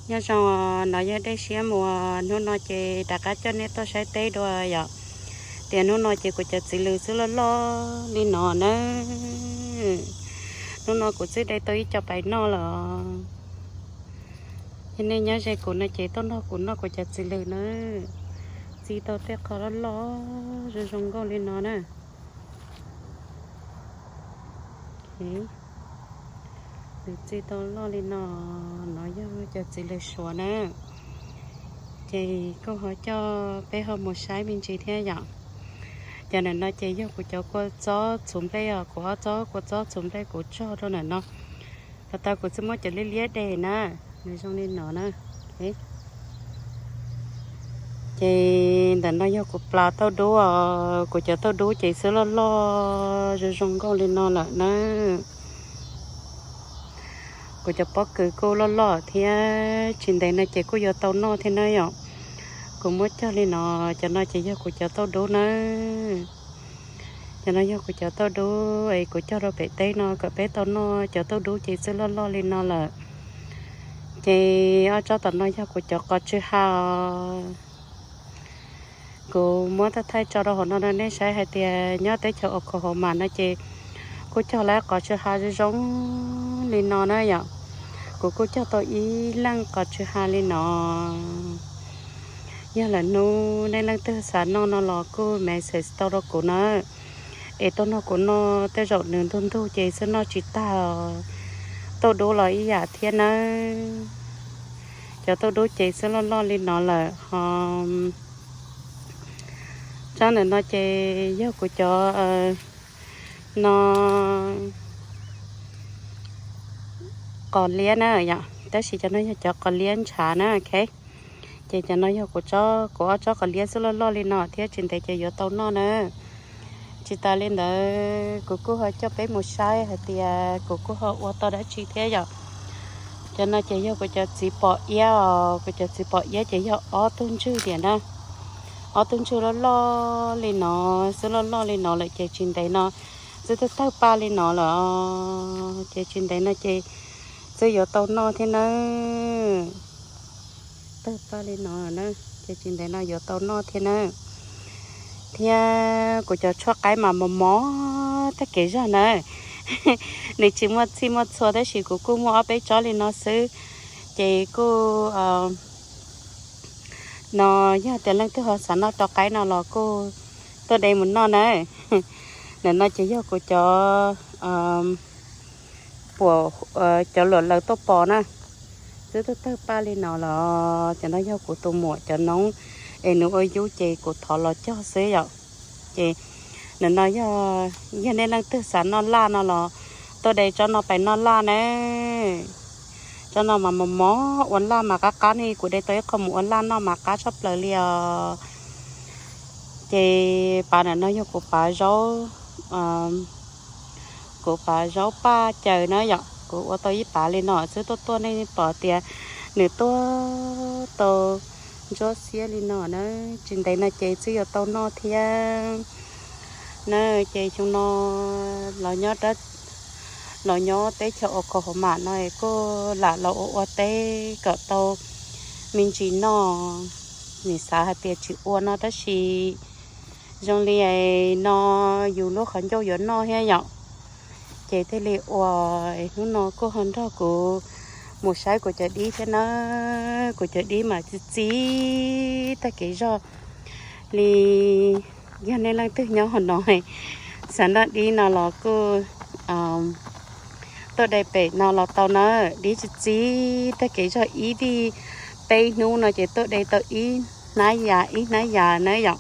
Nyob zoo, no yog Dej Siab Muas, hnub no ces rov qab coj nej tuaj saib teb dua yom. Tias hnub no ces kuv cov txiv lws xwb loj loj li no na. Hnub no kuv twb de tau ib co pais noj lawm. Yog nej nyob ze kuv no ces tuaj nrog kuv noj kuv cov txiv lws na. Txi tau tej qho loj loj zoo zoo nkauj li no na. Nws txi tau loj li no, no yog cov txiv lws Suav na. Ces kuj ho coj peb ho mus saib me ntsis thiab yom. Cov ntawm no ces yog kuv cov kua txob txhuv nplej os, kuv ob txob kua txob txhuv nplej kuv tsog rau ntawm no. Los tau kuv txawm muab cov liab liab de na, nws zoo li no na. Ces ntawm no yog kuv plas tauj dub os, kuv cov tauj dub ces xwb loj loj zoo zoo nkauj li no lawm na. Kuv cov pob kws kuj loj loj thiab, tsis ntev no ces kuj yuav tau noj thiab na yom. Kuv muab cog li no, cov no ces yog kuv cov tauj dub na. Cov no yog kuv cov tauj dub es kuv cog rau pem teb no kom peb tau noj, cov tauj dub ces xwb loj loj li no lawm. Ces ob tsob tom no yog kuv cov qos tsw ha os. Kuv muab thaij thaij tso rau hauv no rau nej saib hais tias nyob teb chaws Oklahoma no ces kuj cog lawm qos tsw ha zoo zoo li no na yom. Kuv kuj cog tau ib leej qos tsw ha li no. Yog lawm hnub nej leej twg xav noj no los kuj message tau rau kuv na. Es tuaj nrog kuv noj, tej zaum nws ntug ntug ces xwb noj tsis tag. Tauj dub los ib yam thiab nawb. Cov tauj dub ces xwb loj loj li no lawm ho. Tsob ntawm no ces yog kuv cov no qos liab na yom, tab sis cov no yog cov qos liab ntshav na, ok. Ces cov no yog kuv, kuv ob tsob qos liab xwb loj loj li no thiab tsis ntev ces yuav tau noj na. Tsis tas li ntawd kuv kuj ho coj peb mus saib hais tias kuv kuj ho ua tau dab tsi thiab yom. Cov no ces yog kuv cov txiv pom iab os, kuv cov txiv pom iab ces yog ob tug ntswg tiam na. Ob tug ntswg loj loj li no, xwb loj loj li no lawm ces tsis ntev no twb tawg tawg paj li no lawm. Ces tsis ntev no ces twb yuav tau noj thiab nawb. Tawg paj li no na, ces tsis ntev no yuav tau noj thiab na. Thiab kuv cov tshuaj qaib mas mos mos tag kev zog na. Nws tsis muaj txhij muaj txhua tab sis kuv kuj muaj ob peb tsob li no xwb. Ces kuj no yog tias leej twg ho xav noj rau qaib no los kuj tuaj de mus noj na. Ntawm no ces yog kuv cov puam, cov luam laws tuaj pos na. Twb tawg tawg paj li no los cov no yog kuv tus muam cov noob es nws ua yub ces kuv thov los cog xwb yom. Ces ntawm no yog, yog nej leej twg xav noj laj no los tuaj de tsob no pais noj laj na. Tsob no mas mos mos ua laj mas qab qab ne, kuv de tau ib qho mus ua laj noj mas qab tshaj plaws li os. Ces pav ntawm no yog kuv pav zaub, kuv pav zaub paj caws na yom, kuv ua tau ib pav li no xwb tuaj tuaj nej pom tias nws tuaj tau ntsuab xiab li no na, tsis ntev no ces twb yuav tau noj thiab na. Ces xyoo no los nyob, los nyob teb chaws Oklahoma no kuj lam los ua ua teb kom tau me ntsis noj. Nim xav hais tias tsis ua no tab sis zoo li no yus lub qhov ncauj yuav noj thiab yom, ces thiaj li ua. Hnub no kuj ho nrog kuv mus saib kuv cov dib thiab na. Kuv cov dib mas txi txiv tag kev zog li. Yog nej leej twg nyob hauv no xav noj dib no los kuj tuaj de pem no los tau na. Dib txi txiv tag kev zog, ib vij peb hnub no ces tuaj de tau ib hnab yas ib hnab yas na yom.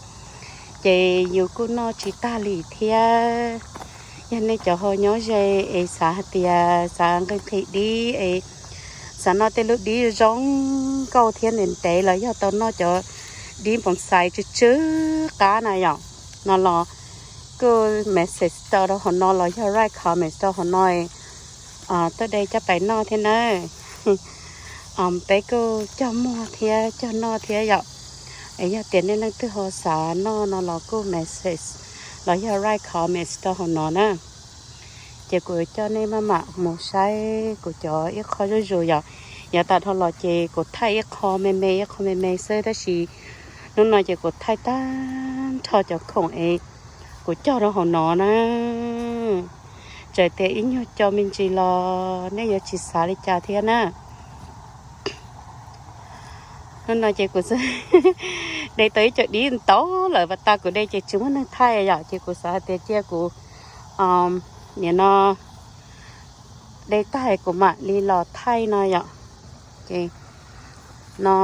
Ces yus kuj noj tsis tag li thiab. Yog nej cov ho nyob ze es xav hais tias xav nqhis nqhis dib es xav noj tej lub dib zoo nkauj thiab ntev ntev los yog tau noj cov dib npoo xais tsw tsw qab na yom, no los kuj message tau rau hauv no los yog write comment rau hauv no, tuaj de coj pais noj thiab nawb. Peb kuj cog muag thiab cog noj thiab yom. Es yog tias nej leej twg ho xav noj no los kuj message los yog write comment rau hauv no na. Ces kuv coj nej maj mam mus saib kuv cov ib qho zuj zus yom. Yav tas dhau los ces kuv thaij ib qho me me ib qho me me xwb, tab sis hnub no ces kuv thaij tag nrho cov khoom es kuv cog rau hauv no na. Txawm tias ib nyuag co me ntsis los nej yuav tsis xav li cas thiab na. Hnub no ces kuv xwb de tau ib co dib ntau lawm, vas tas kuv de ces tsis muaj neeg thaij yom, ces kuv xav hais tias cia kuv nim no de tag kuv mam li los thaij no yom. Ces no,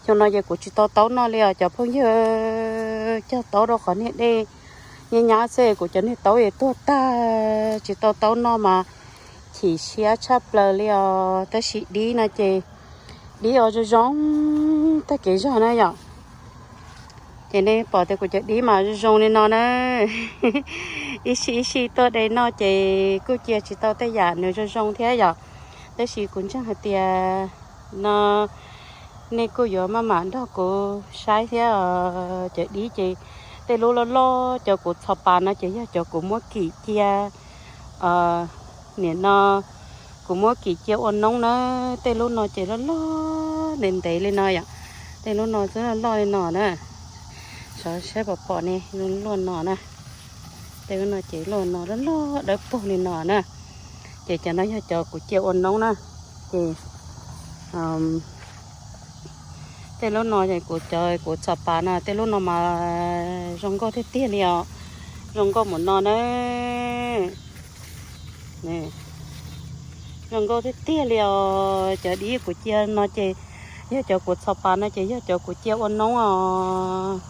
xyoo no ces kuv tsis tau taub noj li os cov phooj ywg, cog taub rau qhov niag dej nyab nyab xwb, kuv cov niag taub es tuag tag, tsis tau taub noj mas chim siab tshaj plaws li os. Tab sis dib no ces dib os zoo zoo tag kev zog na yom. Ces nej pom tias kuv cov dib mas zoo zoo li no na. Ib sij ib sij tuaj de noj ces kuj cia tsis tau tej yam nws zoo zoo thiab yom. Tab sis kuv ntseeg hais tias no nej kuj yuav maj mam nrog kuv saib thiab. Cov dib ces tej lub loj loj cov kuv txhos pas no ces yog cov kuv muab kim cia, nim no kuv muab kim cia ua noob na. Tej lub no ces loj loj ntev ntev li no yom. Tej lub no twb loj loj li no na. Xyov saib puas pom ne, luaj no na. Tej lub no ces luaj no loj loj dawb paug li no na. Ces cov no yog cov kuv cia ua noob na. Ces tej lub no kuv cov kuv txhos pas na, tej lub no mas zoo nkauj tiag tiag li os. Zoo nkauj mus no na. Zoo nkauj tiag tiag li os. Cov dib kuv cia no ces yog cov kuv txhos pas no ces yog cov kuv cia ua noob os.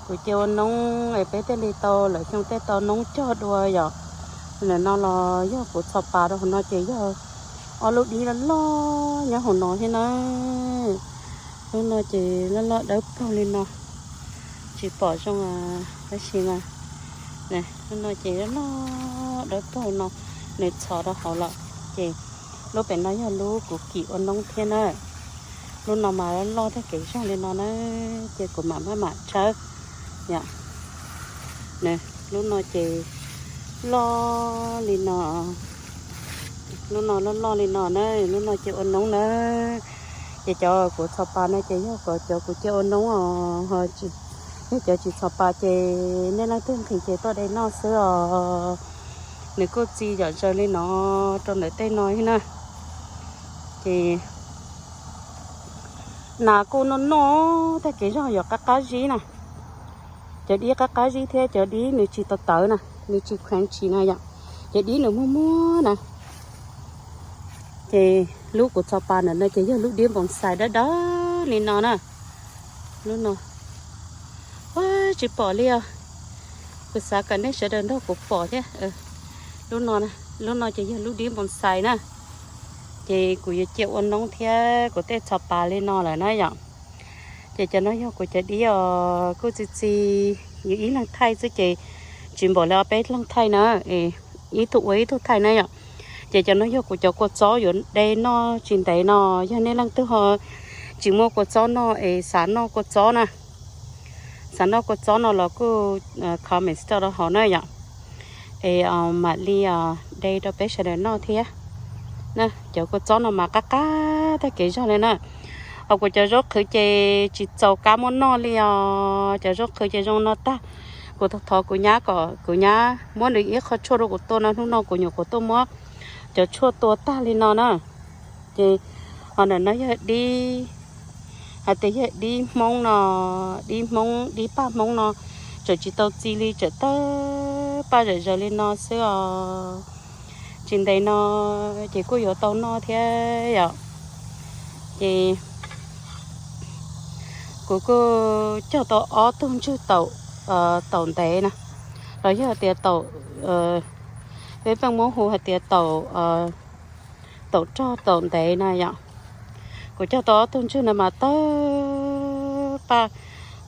Kuv cia ua noob es peb thiaj li tau lawm xyoo tej tau noob cog dua yom. Ntawm no los yog kuv txhos pas rau hauv no ces yog ob lub dib loj loj nyob hauv no thiab na. Lub no ces loj loj dawb paug li no, tsis pom zoo tab sis mas lub no ces loj loj dawb paug no, nws txhos rau hauv lawm. Ces lub pem no yog lub kuv kim ua noob thiab na. Lub no mas loj tag kev zog li no na, ces kuv mam maj mam tshawb. Lub no ces loj li no, lub no loj loj li no na, lub no ces ua noob na. Ces cov kuv txhos pas no ces yog cov kuv cia ua noob os, yog cov tsis txhos pas ces nej leej twg nqhis ces tuaj de noj xwb os. Nws kuj txi zom zaws li no rau ntawm tej no thiab na. Ces nas kuj noj noj tag kev zog yuav qab qab zib na. Cov dib qab qab zib thiab cov dib nws tsis tawv tawv na, nws tsis crunchy na yom. Cov dib nws muag muag na. Ces lub kuv txhos pas ntawm no ces yog lub dib npoo xais dawb dawb li no na. Lub no, tsis pom li os. Kuv xav kom nej sawv daws nrog kuv pom thiab. Lub no, lub no ces yog lub dib npoo xais na. Ces kuv yuav cia ua noob thiab kuv tej txhos pas li no lawm na yom. Ces cov no yog kuv cov dib os, kuj txi txi, yus ib leeg thaij xwb ces tsis npaum li ob peb leeg thaij na, ib tug ua ib tug thaij na yom. Ces cov no yog kuv cov kua txob yuav de noj tsis ntev no, yog nej leej twg ho tsis muaj kua txob noj es xav noj kua txob na, xav noj kua txob no los kuj comment rau hauv na yom. Es mam li de rau peb sawv daws noj thiab. Cov kua txob no mas qab qab tag kev zog li na. Ho kuv cov zaub qhwv ces tsis txaus kab muab noj li os, cov zaub qhwv ces zoo no tag. Kuv thov kuv nyab kom kuv nyab muab nws ib qho tshuaj rau kuv tua no, hnub no kuv nyuam qhuav tuaj muab cov tshuaj tua tag li no na. Ces ho ntawm no yog dib, hais tias yog dib Hmoob no, dib Hmoob, dib paj Hmoob no, tseem tsis tau txi li, tseem tawg paj zom zaws li no xwb os. Tsis ntev no ces kuj yuav tau noj thiab yom. Ces kuv kuj cog tau ob tug ntswg taum, taum ntev na, los yog tias taum, peb pheej muab hu hais tias taum, taum rog taum ntev na yom. Kuv cog tau ob tug ntswg no mas tawg paj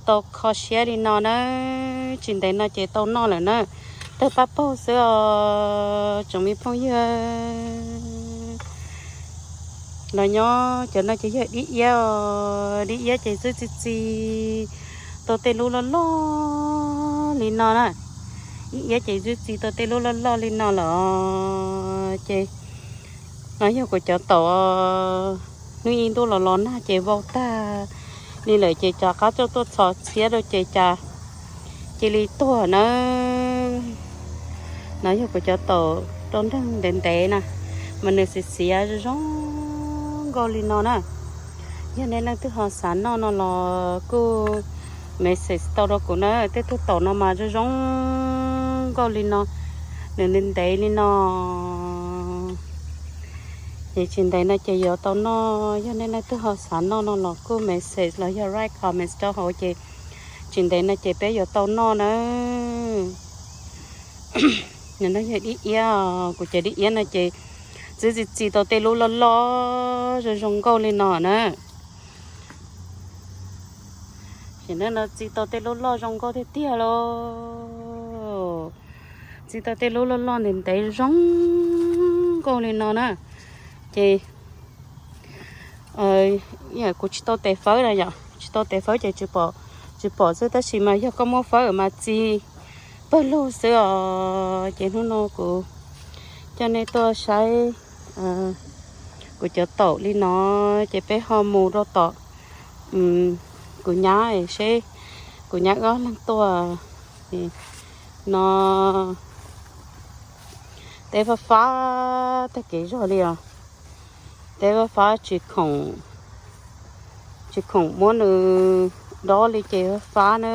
tau kho siab li no na. Tsis ntev no ces tau noj lawm na. Tawg paj paug xwb os tsoom me phooj ywg. Los nyob cov no ces yog dib iab, dib iab ces twb txi txi tau tej lub loj loj li no na. Iab ces twb txi tau tej lub loj loj li no lawm. Ces no yog kuv cov taum, hnub ib ntuj los los nag ces vau tag li lawm ces rov qab tuaj tuaj txhos txhiab rau ces cas cia li tuag na. No yog kuv cov taum rau nreeg ntev ntev na, mas nws xiav xiav zoo zoo nkauj li no na. Yog nej leej twg ho xav noj no los kuj message tau rau kuv na. Tej tug taum no mas zoo zoo nkauj li no, nws ntev ntev li no. Ces tsis ntev no ces yuav tau noj. Yog nej leej twg ho xav noj no los kuj message los yog write comments rau hauv ces tsis ntev no ces peb yuav tau noj na. Nws no yog dib iab, kuv cov dib iab no ces twb txi txi tau tej lub loj loj zoo zoo nkauj li no na. Ces no txi tau tej lub loj zoo nkauj tiag tiag lauj. Txi tau tej lub loj loj ntev ntev zoo nkauj li no na. Ces kuv tsis tau tes fawb na yom, tsis tau tes fawb ces tsis pom xwb, tab sis mas yog koj muab fawb mas txi pawg lug xwb os. Ces hnub no kuv coj nej tuaj saib kuv cov taum li no, ces peb ho mus rau tom kuv nyab seb kuv nyab wb ob leeg tuaj. No teb fab fab tag kev zog li os. Teb fab fab tsis khoom, tsis khoom muab nws dob li ces fab na.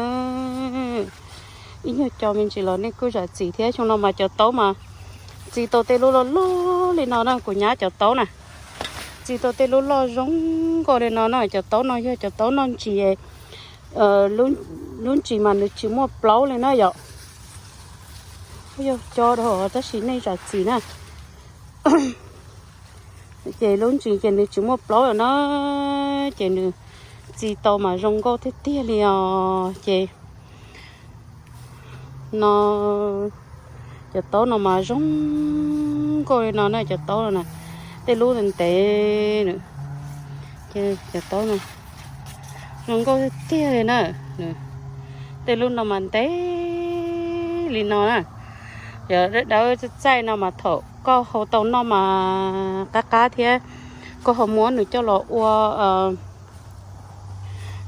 Ib nyuag co me ntsis los nej kuj zam txim thiab. Xyoo no mas cov taub mas txi tau tej lub loj loj li no na, kuv nyab cov taub na. Txi tau tej lub loj zoo nkauj li no na, cov taub no yog cov taub noj ntsis, lub ntsis mas nws tsis muaj plaub li na yom. Yog co rau tab sis nej zam txim na. Ces lub ntsis ces nws tsis muaj plaub lawm na, ces nws txi tau mas zoo nkauj tiag tiag li os. Ces no cov taub no mas zoo nkauj li no na, cov taub no na, tej lub ntev ntev, cov taub no zoo nkauj tiag tiag li na. Tej lub no mas ntev li no na. Cov dawb dawb txaij txaij no mas thaum koj hau tau noj mas qab qab thiab, koj ho muab nws coj los ua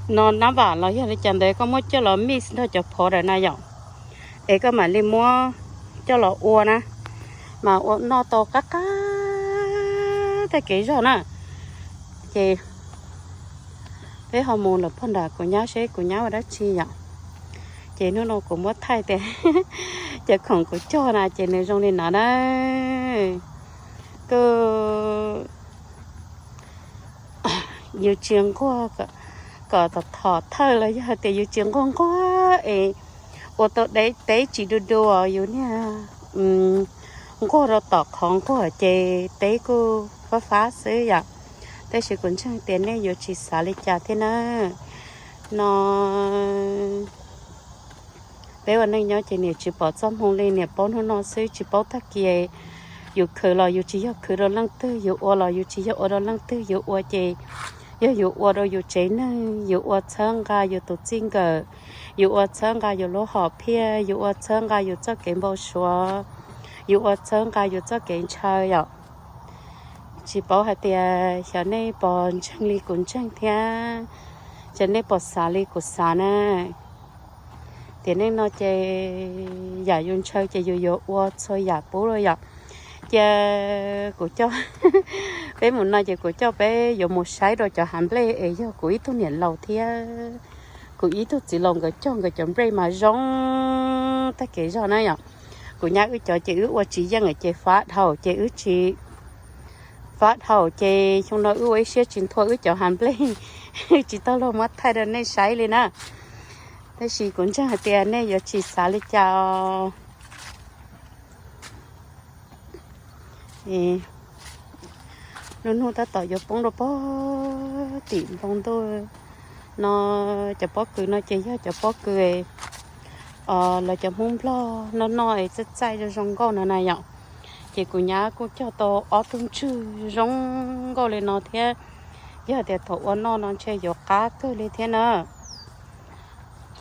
no nab vam los yog li cas ntawd koj muab coj los mix nrog cov phov daws na yom, es koj mam li muab coj los ua na, mas ua noj tau qab qab tag kev zog na. Ces peb ho mus lawm pog nram kuv nyab seb kuv nyab ua dab tsi yom. Ces hnub no kuv muab thaij tias cov khoom kuv cog na ces nws zoo li no na. Kuj yus tsis nquag kom tom thom thawj los yog hais tias yus tsis nquag nquag es ua tau teb tsis du du, yus niag nquag rau tom qhov nquag ces teb kuj fab fab xwb yom. Tab sis kuv ntseeg tias nej yuav tsis xav li cas thiab na. No peb ua neej nyob ces niam tsis pom txoj hmoo li, niam paub hnub no xwb tsis paub tag kis. Yus khwv los yus tsis yog khwv rau leej twg, yus ua los yus tsis yog ua rau leej twg, yus ua ces yog yus ua rau yus tsev neeg, yus ua txhawb nqa yus tus txij nkawm, yus ua txhawb nqa yus lub hom phiaj, yus ua txhawb nqa yus txoj kev npau suav, yus ua txhawb nqa yus txoj kev ntshaw yom. Tsis paub hais tias xyov nej puas ntseeg li kuv ntseeg thiab, xyov nej puas xav li kuv xav na. Tiam neej no ces yam yus ntshaw ces yus yuav ua txhua yam pub rau yom. Cia kuv coj peb mus no ces kuv coj peb yuav mus saib rau cov hav nplej es yog kuv ib tug niam laus thiab kuv ib tug txiv laus nkawd cog nkawd cov nplej mas zoo tag kev zog na yom. Kuv nyab wb cov ces wb ua tsis yeej ces fab dhau ces wb tsis fab dhau ces xyoo no wb ua ib siab tsis nthua wb cov hav nplej, tsis tau luag muab thaij rau nej saib li na. Tab sis kuv ntseeg hais tias nej yuav tsis xav li cas. Lub hnub tab tom yuav poob rau pog tim npoo ntuj no, cov pob kws no ces yog cov pob kws lawv cov Hmoob Nplog noj noj es txaij txaij zoo zoo nkauj no na yom. Ces kuv nyab kuj cog tau ob tug ntswg zoo nkauj li no thiab, yog tias thaum ua noj no ntshe yuav qab kawg li thiab na.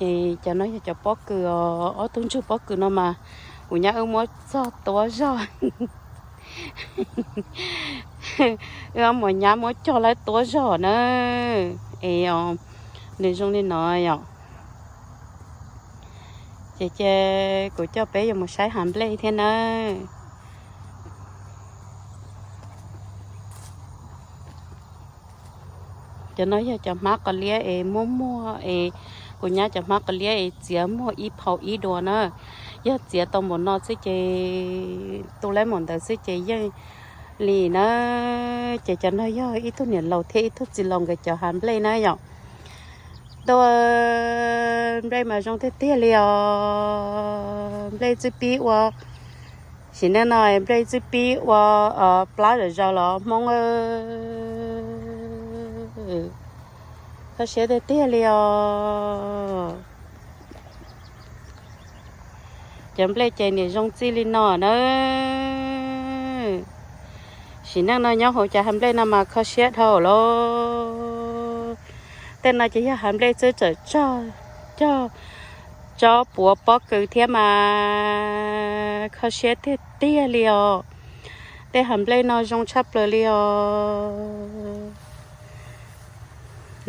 Cov no yog cov pob kws os, ob tug ntsug pob kws no mas kuv nyab wb muab txog tuab zog. Wb ob muam nyab muab cog lawv tuab zog na. Es nws zoo li no yom. Ces ces kuv coj peb yuav mus saib hav nplej thiab nawb. Cov no yog cov hmab qos liab es muaj muag es, kuv nyab cov hmab qos liab es txiav muag ib phau ib dua na. Yog txiav tau npaum no xwb ces tu lawm npaum ntawd xwb ces yeej li na. Ces cov no yog ib tug niam laus thiab ib tug txiv laus nkawd cov hav nplej na yom. Ntuj, nplej mas zoo tiag tiag li os. Nplej txwb pib ua, sim neej no nplej txwb pib ua plab zom zaws los Hmoob, kho siab tiag tiag li os. Cov nplej ces niam zoo txij li no na. Sim neej no nyob hauv cov hav nplej no mas kho siab dhau lawm. Tej no ces yog hav nplej txwb tawm txog cog tsob puav pob kws thiab mas kho siab tiag tiag li os. Tej hav nplej no zoo tshaj plaws li os.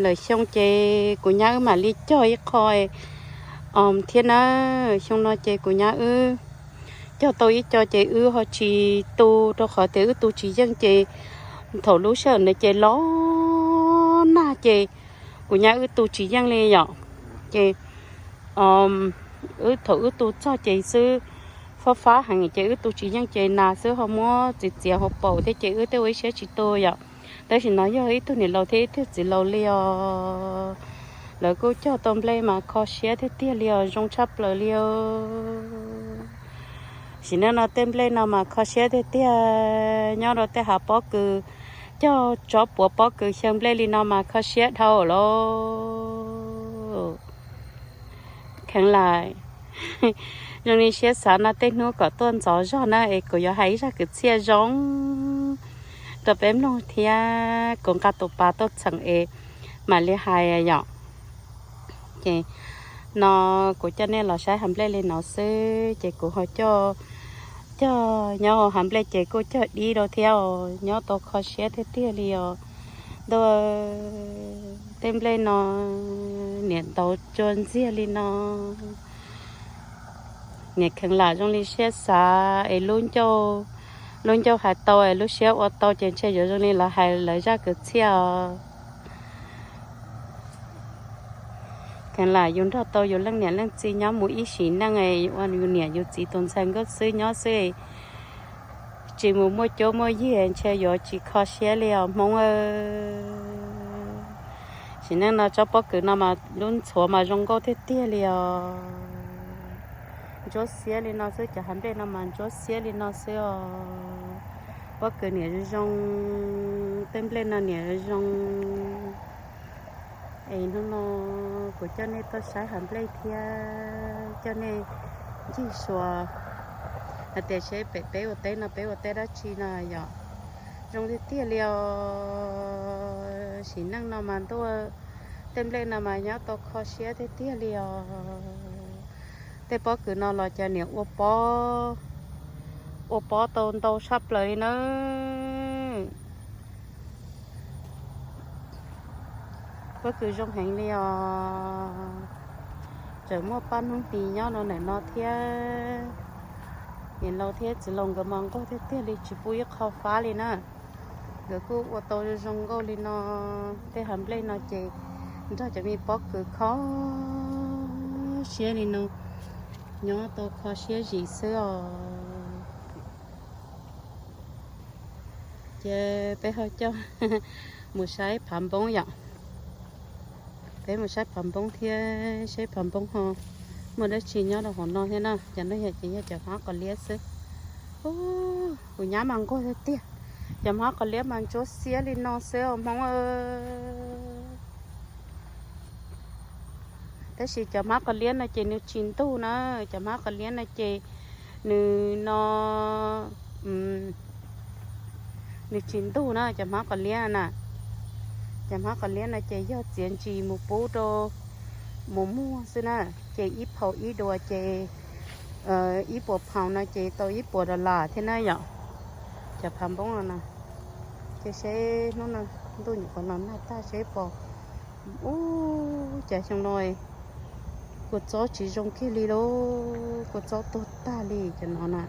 Lwm xyoo ces kuv nyab wb mam li cog ib qho thiab na. Xyoo no ces kuv nyab wb cog tau ib co ces wb ho tsis tu, rau qhov tias wb tu tsis yeej ces thaum lub sij hawm ntawd ces los nag ces kuv nyab wb tu tsis yeej li yom. Ces wb thaum wb tu txog ces xwb fab fab heev ces wb tu tsis yeej ces nas xwb ho muab txiav txiav hauv paus thiab ces wb thiaj ua ib siab tsis tu yom. Tab sis no yog ib tug niam laus thiab ib tug txiv laus li os. Lawv kuj cog tau nplej mas kho siab tiag tiag li os, zoo tshaj plaws li os. Sim neej no tej nplej no mas kho siab tiag tiag, nyob rau tej hav pob kws, cog tsob puav pob kws xyaw nplej li no mas kho siab dhau lawm. Kheev lam zoo li siab xav no tej hnub kom tuaj ntxov zog na es kuv yuav hais ib zaj kwv txhiaj zoo rau peb mloog thiab kuv nqa tus pas tuaj txheem es mam li hais yom. Ces no kuv coj nej los saib hav nplej li no xwb ces kuv ho coj, cog nyob hauv hav nplej ces kuj cog dib rau thiab os, nyob tau kho siab tiag tiag li os. Ntuj, tej nplej no niam ntaus tsua ntxiag li no. Niam kheev lam zoo li siab xav es lub ncauj, lub ncauj hais tau es lub siab ua tau ces ntshe yuav zoo li lawv hais lawv zaj kwv txhiaj os. Kheev lam yus nrog tau yus leej niam leej txiv nyob mus ib sim neej ua yus niam yus txiv tus ntxhais nkauj xwb nyob xwb, tsis mus muaj cuab muaj yig ntshe yuav tsis kho siab li os Hmoob. Sim neej no tsob pob kws no mas lub ntxhuav mas zoo nkauj tiag tiag li os. Ntsuab xiab li no xwb, cov hav nplej no mas ntsuab xiab li no xwb os. Pob kws niam zoo, tej nplej no niam zoo. Es hnub no kuv coj nej tuaj saib hav nplej thiab coj nej ncig suas hais tias seb pem peb ua teb no peb ua teb dab tsi no yom. Zoo tiag tiag li os. Sim neej no mas ntuj, tej nplej no mas nyob tau kho siab tiag tiag li os. Tej pob kws no los cas niam ua pob, ua pob tau ntau tshaj plaws li nawb. Pob kws zoo heev li os. Tseem muaj paj hnub hlis nyob no ntawm no thiab. Niam laus thiab txiv laus nkawd mas nquag tiag tiag li tsis pub ib qho fab li na. Nkawd kuj ua tau zoo nkauj li no. Tej hav nplej no ces nrog cov me pob kws kho siab li no, nyob tau kho siab zim xwb os. Ces peb ho coj mus saib phav npoob yom. Peb mus saib phav npoob thiab seb phav npoob ho muaj dab tsi nyob rau hauv no thiab na. Cov no yog ces yog cov hmab qos liab xwb. Kuv nyab mas nquag tiag tiag. Cov hmab qos liab mas ntsuab xiab li no xwb os Hmoob. Tab sis cov hmab qos liab no ces nws tsis ntug na. Cov hmab qos liab no ces nws no, nws tsis ntug na cov hmab qos liab na. Cov hmab qos liab no ces yog txiav ntsis mus pub rau mus muag xwb na, ces ib phaum ib dua ces ib puas phaum no ces tau ib puas dollar thiab na yom. Cov phav npoob no na, ces seb hnub no ntuj nyuam qhuav los nag tag seb pom. Ub, cas xyoo no kua txob tsis zoo kiag li lauj, kua txob tuag tag li cov no na.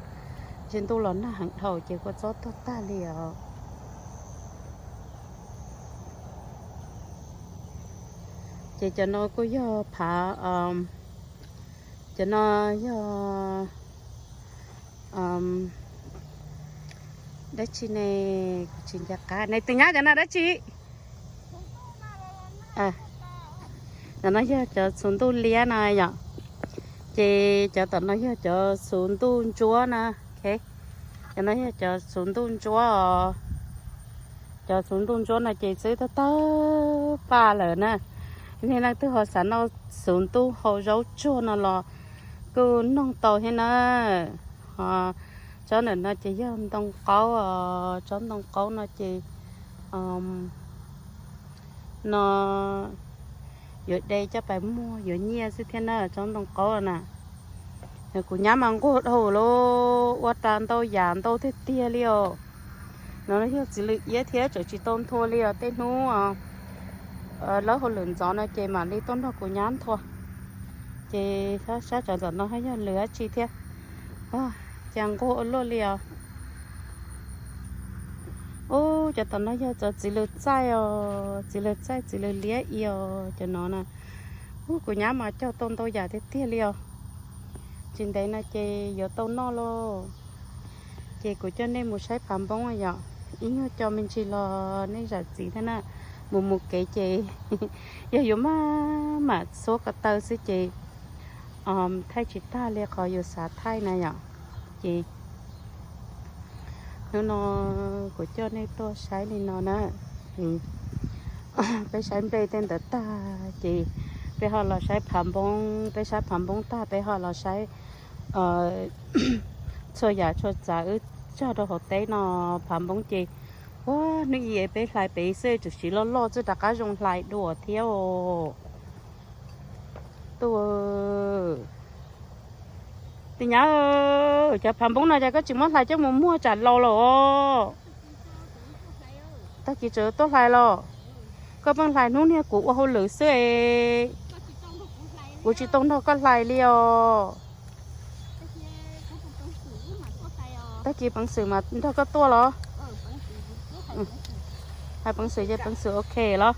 Ces ntuj los nag heev dhau ces kua txob tuag tag li os. Ces cov no kuj yog phav, cov no yog dab tsi ne, kuv tsis nco qab ne, tus nyab cov no dab tsi? Cov no yog cov txhuv ntuj liab no yom. Ces cov tom no yog cov txhuv ntuj ntsuab na. Cov no yog cov txhuv ntuj ntsuab os. Cov txhuv ntuj ntsuab no ces xwb tawg tawg paj lawm na. Nej leej twg ho xav noj txhuv ntuj hau zaub tsuag no los kuj noog tau thiab na. Ho tsob ntawm no ces yog ntoo qaub os, tsob ntoo qaub no ces no yuav de coj pais muag yuav nyiaj xwb thiab na, tsob ntoo qaub na. Kuv nyab mas nquag dhau lauj, ua tas ntau yam ntau tiag tiag li os. No yog txiv lws iab thiab tseem tsis tau nthua li os, tej hnub lawb hauj lwm ntxov no ces mam li tuaj nrog kuv nyab nthua. Ces sab sab tsov tom no yog lws dab tsi thiab, cas nquag ua luaj li os. Ub, cov tom no yog cov txiv lws txaij os, txiv lws txaij txiv lws liab i os cov no na. Ub, kuv nyab mas cog tau ntau yam tiag tiag li os. Tsis ntev no ces yuav tau noj lauj. Ces kuv coj nej mus saib phav npoob yom, ib nyuag co me ntsis los nej zam txim thiab na. Mus mus kev ces yog yuav maj mam txhuab ko taw xwb ces thaij tsis tag li qhov yus xav thaij na yom. Ces hnub no kuv coj nej tuaj saib li no na. Peb saib nplej tej ntawd tag ces peb ho los saib phav npoob, peb saib phav npoob tag peb ho los saib txhua yam txhua tsav wb cog rau hauv teb no. Phav npoob ces ua hnub ib peb hlais pem xwb, tam sim loj loj twb rov qab zoo hlais dua thiab os. Tuaj, tus nyab, cov phav npoob no cas koj tsis muab hlais coj mus muag tsam laus lawm os. Tag kis tseem tuaj hlais los? Koj pheej hlais hnub niag kuv ua hauj lwm xwb es kuv tsis tau nrog koj hlais li os. Tag kis peev xwm mas nrog koj tuaj los? Hais peev xwm ces peev xwm ok los?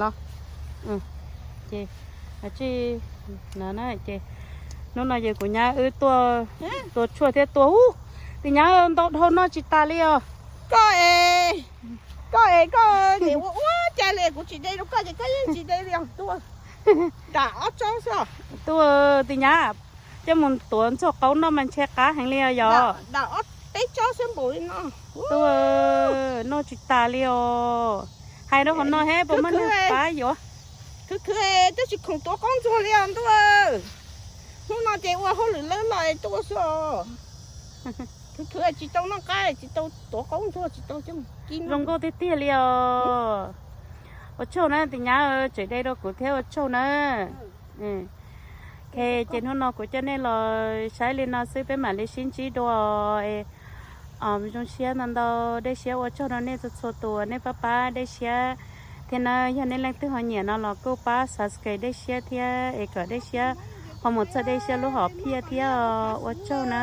Los. Ces, ces hnub no ces kuv nyab wb tuaj tua tshuaj thiab tua ub, tus nyab ntau dhau noj tsis tas li os. Koj es, koj es koj niam ua ua cas li kuv tsis de rau koj ces koj yeej tsis de li os. Tuaj, nram ob tsob xwb. Tuaj, tus nyab, coj mus tuav ntxuag qaub noj mas ntshe qab heev li os yog. Nram ob peb tsob xwb npaum li no. Tuaj, noj tsis tas li os. Hais rau qhov no thiab puas muaj neeg pab yuav? Khwv khwv, twb tsis khoom tuav qaub ntxuag li os ntuj. Hnub no ces ua hauj lwm lawm los tuaj xwb os. Khwv khwv tsis tau noj qab, tsis tau tuav qaub ntxuag, tsis tau coj kib. Zoo nkauj tiag tiag li os. Ua tsaug na tus nyab, tseem de rau kuv thiab, ua tsaug na. Ces hnub no kuv coj nej los saib li no xwb, peb mam li sib ntsib dua. Zoo siab ntau ntau, dej siab ua tsaug rau nej txhua txhua tus uas nej pab pab dej siab thiab na. Yog nej leej twg ho nyiam no los kuj pab subscribe dej siab thiab es kom dej siab ho mus txog dej siab lub hom phiaj thiab. Ua tsaug na.